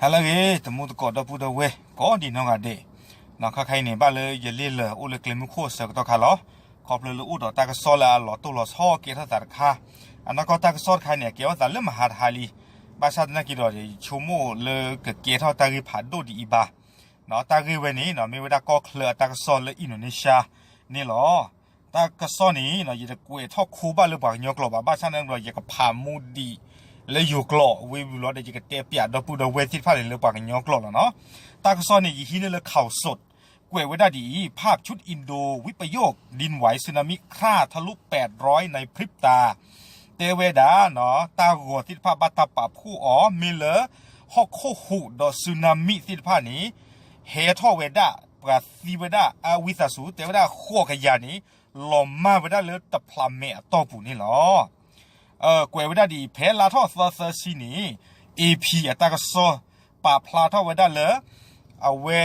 ဟါလၢအဂ့ၤ တံၤသကိးဒီပုၢ်ဒီဝဲၢ် ကိးဒံးနီၢ်ဂၤဒဲး, ခါခါအံၤန့ၣ် ဘၣ်လၢယလ့ၢ်လၢာ်အိၣ်လၢကျဲမုၢ်ခိၣ်အဆၢကတီၢ်ခါလီၤ. ခီဖျိလၢအိၣ်ဒီးတၢ်ကစီၣ်လၢအလီၤတိၢ်လီၤဆီကဲထီၣ်သးတခါ, အနီၢ်ကီၢ်တၢ်ကစီၣ်တခါန့ၣ် အကဲထီၣ်သးလၢမဟါတဟါလံ. ဘၣ်ဆၣ်သနာ်က့ဒီး ယဆိကမိၣ်လၢကကဲထီၣ်တၢ်ဂ့ၢ်ဖးဒိၣ်ဒ်အံၤဘၣ်. တၢ်ဂ့ၢ်ဝဲန့ၣ် မ့ၢ်ဝဲဒၣ်ကီၢ်ချၢအတၢ်ကစီၣ်လၢအံၣ်ဒိးန့ၡၢၣ်န့ၣ်လီၤ. တၢ်ကစီၣ်န့ၣ် ယတကွဲးထီၣ်ခိဘၣ်လၢပှၤကညီကျိာ်ဘၣ်, ဘၣ်ဆၣ်သနာ်က့ဒီး ယကဖးမူဒံးလၢယိၤကျိာ်ဝံၤဘျီဒီး ယကတဲပၠးဒီပုၢ်ဒီဝဲၢ်သ့ၣ်တဖၣ်န့ၣ်လၢပှၤကညီကျိာ်လီၤနီၤ. တၢ်ကစီၣ်န့ၣ် ယဟံးန့ၢ်လၢ ข่าวสด ကွဲးဝဲဒၣ်ဒ်အံၤ, ภาพชุดอินโดวิปโยคดินไหวสึนามิฆ่าทะลุแปดร้อยในพริบตา တဲဝဲဒၣ် တၢ်ဂီၤသ့ၣ်တဖၣ်ဘၣ်တၢ်ပာ်ဖှိၣ်အီၤ မ့ၢ်လၢဟီၣ်ခိၣ်ဟူးဒီး สึนามิ သ့ၣ်တဖၣ်န့ၣ် ဟဲထီၣ်ဝဲဒၣ် ပှၤသံဝဲဒၣ် အဝံသးစူၤ တဲဝဲဒၣ်ဃိးကယၤန့ၣ် လီၤမၢ်ဝဲဒၣ်လၢတဖျးမဲာ်အတီၢ်ပူၤန့ၣ်လီၤ. ကွဲးဝဲဒၣ်ဒ်အံၤ, ဖဲလါထီၣ်သၢသၢဆံန့ၣ် AP အတၢ်ကစီၣ် ပာ်ဖျါထီၣ်ဝဲဒၣ်လၢ အဝဲ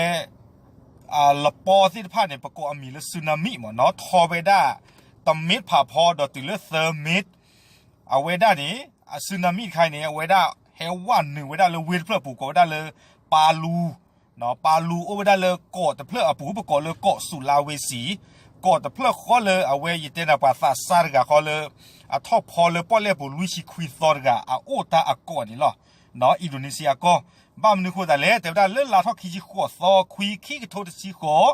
လပီသ့ၣ်တဖၣ်န့ၣ် ပကိးအမံၤလၢ สึนามิ မ့ၢ်နီၤ, ထီဝဲဒၣ် တမ့ၢ်ဖးဖီဒီးတုၤလၢသၢမ့ၢ်, အဝဲဒၣ်န့ၣ် အ สึนามิ တခါအံၤန့ၣ် အဝဲဒၣ်ဟဲဝဲနုာ်ဝဲဒၣ်လၢဝ့ၢ်တဖျၢၣ်အပူၤ ကိးဝဲဒၣ်လၢ ပၤလူ, ပၤလူအိၣ်ဝဲဒၣ်လၢကီးတဖျၢၣ်အပူၤ ပကိးလၢကီးစူၤလါဝ့စံၤ, ကီးတဖျၢၣ်ဃီလၢအဝဲယတဲနၤပှၤသးစၢ်တဂၤဃီလၢ အထီၣ်ဖီလၢပီၣ်လဲၣ်ပူၤလွံၢ်ဆံခွံသီတဂၤ အအိၣ်တၢ်အကီးန့ၣ်လီၤ. အံၣ်ဒိးန့စံအကီၢ်, ဘၣ်မနုၤဃိသးလဲၣ် တဲဝဲဒၣ်လၢလါထီၣ်ခံဆံဃိးသီ ခွံ ခံကထိတဆံဃိး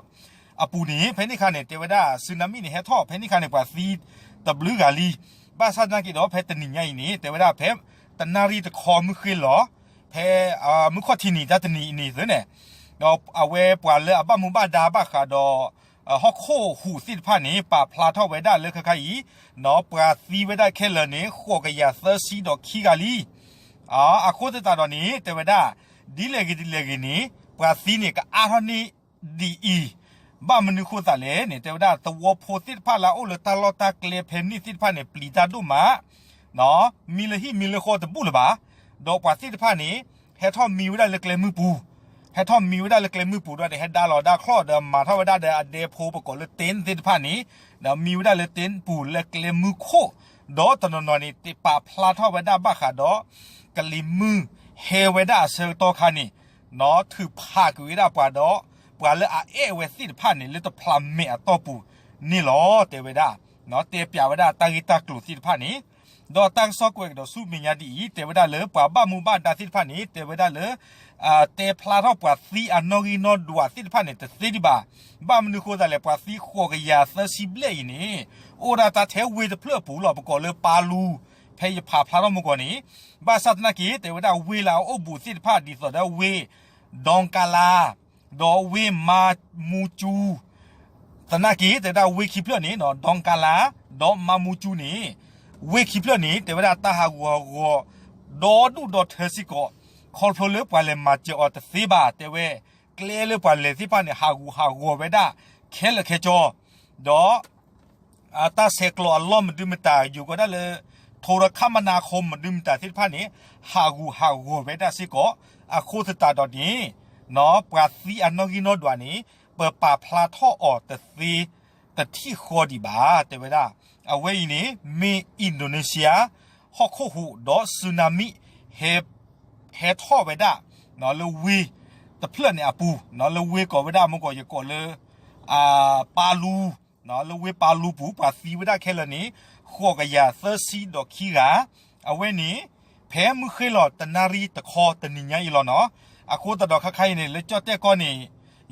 အပူၤန့ၣ် ဖဲန့ၣ်ခါန့ၣ် တဲဝဲဒၣ် สึนามิ န့ၣ် ဟဲထီၣ်ဖဲန့ၣ်ခါန့ၣ် ပှၤသံတဘျုးဂၤလံ. ဘၣ်ဆၣ်သနာ်က့ဒီး ဖဲတနံၤညါအံၤန့ၣ် တဲဝဲဒၣ်ဖဲ တနၣ်ရံၣ်တခီမုၢ်ဃ့လီၤ, ဖဲ မုၢ်ခီၣ်ထံးနံၤတၢ်တနံၤအံၤန့ၣ်သ့န့ၣ် ဒီးအဝဲပှၤလၢအဘၣ်မူဘၣ်ဒါဘၣ်ဃးဒီး ဟီၣ်ခိၣ်ဟူးသ့ၣ်တဖၣ်န့ၣ် ပာ်ဖျါထီၣ်ဝဲဒၣ်လၢခဲခါအံၤ ဒီးပှၤသံဝဲဒၣ်ခဲလၢာ်န့ၣ် ဃိးကယၤသၢဆံဒီးခံဂၤလံ. အဃိသတးဒီးန့ၣ် တဲဝဲဒၣ် ဒ်လဲၣ်ဂ့ၤဒ်လဲၣ်ဂ့ၤန့ၣ် ပှၤသံန့ၣ်ကအါထီၣ်န့ၢ်ဒ်အံၤ, ဘၣ်မနုၤဃိသးလဲၣ်န့ၣ် တဲဝဲဒၣ် သဝီဖိသ့ၣ်တဖၣ်လၢအအိၣ်လၢတၢ်လီၢ်တၢ်ကျဲဖဲန့ၣ်သ့ၣ်တဖၣ်န့ၣ် ပျံၤတၢ်ဒိၣ်မး မံလၢဟံၣ်မံလၢဃီတဘူၣ်လၢၤဘၣ်. ဒီးပှၤသ့ၣ်တဖၣ်န့ၣ် ဟဲထီၣ်မံဝဲဒၣ်လၢကျဲမုၢ်ပူၤ, ဟဲထီၣ်မံဝဲဒၣ်လၢကျဲမုၢ်ပူၤဒီးန့ၣ် ဟဲဒါလီၤဒၣ်ချီၣ်ဒီးမၤထီၣ်ဝဲဒၣ်ဒီးအဒဲဖိ ပကိးလၢ tent သ့ၣ်တဖၣ်န့ၣ်, ဒီးမံဝဲဒၣ်လၢ tent ပူၤလၢကျဲမုၢ်ခိၣ်, ဒီးတနီၤနီၤန့ၣ် ပာ်ဖျါထီၣ်ဝဲဒၣ်ဘၣ်ဃးဒီး ကလံၤမုၢ်ဟဲဝဲဒၣ်အဆၢကတီၢ်ခါန့ၣ် ထုးဖးကွံာ်ဝဲဒၣ်ပှၤဒီး ပှၤလၢအအဲၣ်ဝဲသ့ၣ်တဖၣ်န့ၣ် လၢတဖျးမဲာ်အတီၢ်ပူၤန့ၣ်လီၤ. တဲဝဲဒၣ် တဲပၠးဝဲဒၣ်တၢ်ဂ့ၢ်တၢ်ကျိၤသ့ၣ်တဖၣ်န့ၣ်, ဒီးတၢ်ကစီၣ်ကွဲးကဒီးဆူမဲာ်ညါဒ်အံၤ တဲဝဲဒၣ်လၢပှၤဘၣ်မူဘၣ်ဒါသ့ၣ်တဖၣ်န့ၣ် တဲဝဲဒၣ်လၢ တဲဖျါထီၣ်ပှၤသံအနီၣ်ဂံၢ်နီၣ်ဒွးသ့ၣ်တဖၣ်န့ၣ် တသ့ဒံးဘၣ်. ဘၣ်မနုၤဃိသးလဲၣ် ပှၤသံဃိးကယၤသၢဆံဘျဲၣ်အံၤန့ၣ် အိၣ်ဒၣ်တၢ်ထဲဝ့ၢ်တဖျၢၣ်အပူၤလီၤ. ပကိးလၢပၤလူ, ဖဲယဖးဖျါထီၣ်မူကီၢ်န့ၣ်, ဘၣ်ဆၣ်သနာ်က့ တဲဝဲဒၣ်ဝ့ၢ်လၢအအိၣ်ဘူးသ့ၣ်တဖၣ် ဒ်သိးဒီးဝ့ၢ် ဒီကၤလါ ဒီးဝ့ၢ်မၤမူကၠူ သနာ်က့ တဲဝဲဒၣ်ဝ့ၢ်ခံဖျၢၣ်န့ၣ် ဒီကၤလါ ဒီးမၤမူကၠူန့ၣ် ဝ့ၢ်ခံဖျၢၣ်န့ၣ် တဲဝဲဒၣ်တၢ်ဟးဂူာ်ဟးဂီၤ ဒီဒူၣ်ဒီထၢစ့ၢ်ကီး, ခီဖျိလၢပှၤလဲၤမၤစၢၤအီၤတသ့ဘၣ် တဲဝဲ, ကျဲလၢပှၤလဲၤသ့ၣ်တဖၣ်န့ၣ် ဟးဂူာ်ဟးဂီၤဝဲဒၣ်ခဲလၢာ်ခဲဆ့, ဒီး တၢ်ဆဲးကျိးအလီၢ်မဒုမတၤ ယိၤကီးဒၣ်လၢ โทรคมนาคม မဒုမတၤသ့ၣ်တဖၣ်န့ၣ် ဟးဂူာ်ဟးဂီၤဝဲဒၣ်စ့ၢ်ကီး, အဃိသတးဒီးန့ၣ် ပှၤသံအနီၣ်ဂံၢ်နီၣ်ဒွးန့ၣ် ပပာ်ဖျါထီၣ်အီၤတသ့ တထံၣ်ဃီဒံးဘၣ် တဲဝဲဒၣ်. အဝဲအံၤန့ၣ် မ့ၢ်အံၣ်ဒိးန့စံယါ ဟီၣ်ခိၣ်ဟူးဒီး สึนามิ ဟဲ ဟဲထီၣ်ဝဲဒၣ် လၢဝ့ၢ်တဖျၢၣ်န့ၣ်အပူၤ, လၢဝ့ၢ်ကိးဝဲဒၣ်မူကီၢ်ယကိးလၢ ပၤလူ, လၢဝ့ၢ်ပၤလူပူၤ ပှၤသံဝဲဒၣ်ခဲလၢာ်န့ၣ် ဃိးကယၤသၢဆံဒီးခံဂၤ, အဝဲန့ၣ် ဖဲမုၢ်ဃ့လီၤတနၣ်ရံၣ်တခီတနံၤညါအံၤလီၤနီၤ. အဃိသတးဒီးခါခါအံၤန့ၣ် လၢကၠီၣ်တဲၣ်ကီၢ်န့ၣ်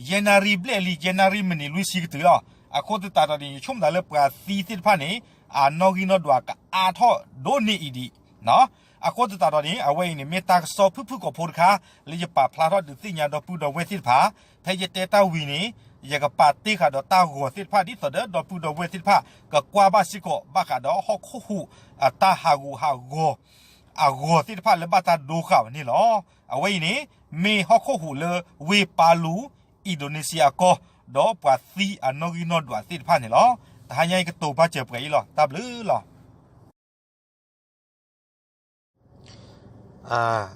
ယဲၢ်နၣ်ရံၣ်ဘျဲၣ်လံ ယဲၢ်နၣ်ရံၣ်မံးနံးလွံၢ်ဆံကတုၤလီၤ. အဃိသတးဒီးန့ၣ် ယဆိကမိၣ်သးလၢပှၤသံသ့ၣ်တဖၣ်န့ၣ် အနီၣ်ဂံၢ်နီၣ်ဒွးကအါထီၣ်ဒိၣ်န့ၢ်အံၤဒံး အဃိသတးဒီးန့ၣ် အဝဲအံၤန့ၣ် မ့ၢ်တၢ်ကစီၣ်ဖုၣ်ဖုၣ်ကိာ်ဖိတခါ လၢယပာ်ဖျါထီၣ်ဒုးသ့ၣ်ညါဒီပုၢ်ဒီဝဲၢ်သ့ၣ်တဖၣ်, ဖဲယတဲတၢ်ဝံၤန့ၣ် ယကပာ်တ့ၢ်ဃာ်ဒီးတၢ်ဂီၤသ့ၣ်တဖၣ် ဒ်သိးဒီးဒီပုၢ်ဒီဝဲၢ်သ့ၣ်တဖၣ် ကကွၢ်ဘၣ်စ့ၢ်ကီး ဘၣ်ဃးဒီးဟီၣ်ခိၣ်ဟူးအတၢ်ဟးဂူာ်ဟးဂီၤ အဂီၤသ့ၣ်တဖၣ်လၢဘၣ်တၢ်ဒိဃာ်ဝဲန့ၣ်လီၤ. အဝဲအံၤန့ၣ် မ့ၢ်ဟီၣ်ခိၣ်ဟူးလၢဝ့ၢ်ပၤလူ အံၣ်ဒိးန့စံယါကီၢ် ဒီးပှၤသံအနီၣ်ဂံၢ်နီၣ်ဒွးသ့ၣ်တဖၣ်န့ၣ်လီၤ. တဟါညါအံၤကတိၤဘၣ်စၢၤပှဲၤအံၤလီၤ. တၢ်ဘျုးလီၤ.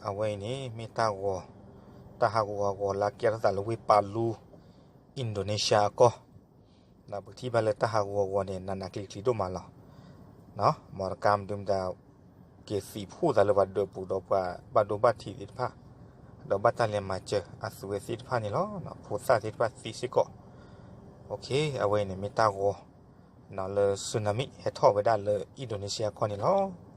အဝဲအံၤန့ၣ် မ့ၢ်တၢ်ဂီၤ တၢ်ဟးဂူာ်ဟးဂီၤလၢကဲထီၣ်သးလၢဝ့ၢ်ပၤလူ အံၣ်ဒိးန့စံယါအကီၢ်, ဒီးပကထံၣ်ဘၣ်လၢတၢ်ဟးဂူာ်ဟးဂီၤန့ၣ် နးနးကျံၤကျံၤဒိၣ်မးလီၤ. မ်တကါမဒုမတၤ က့ၤသံးဖှိၣ်သးလၢပှၤဒၢးပူၤဒီးပှၤဘၣ်ဒိဘၣ်ထံးသ့ၣ်တဖၣ်, ဒီးဘၣ်တၢ်လဲၤမၤစၢၤအသုးဝဲသ့ၣ်တဖၣ်န့ၣ်လီၤ. ဖိသၣ်သ့ၣ်တဖၣ်သံစ့ၢ်ကီး. အဝဲအံၤန့ၣ်မ့ၢ်တၢ်ဂီၤ လၢ tsunami ဟဲထီၣ်ဝဲဒၣ်လၢ Indonesia ကီၢ်န့ၣ်လီၤ.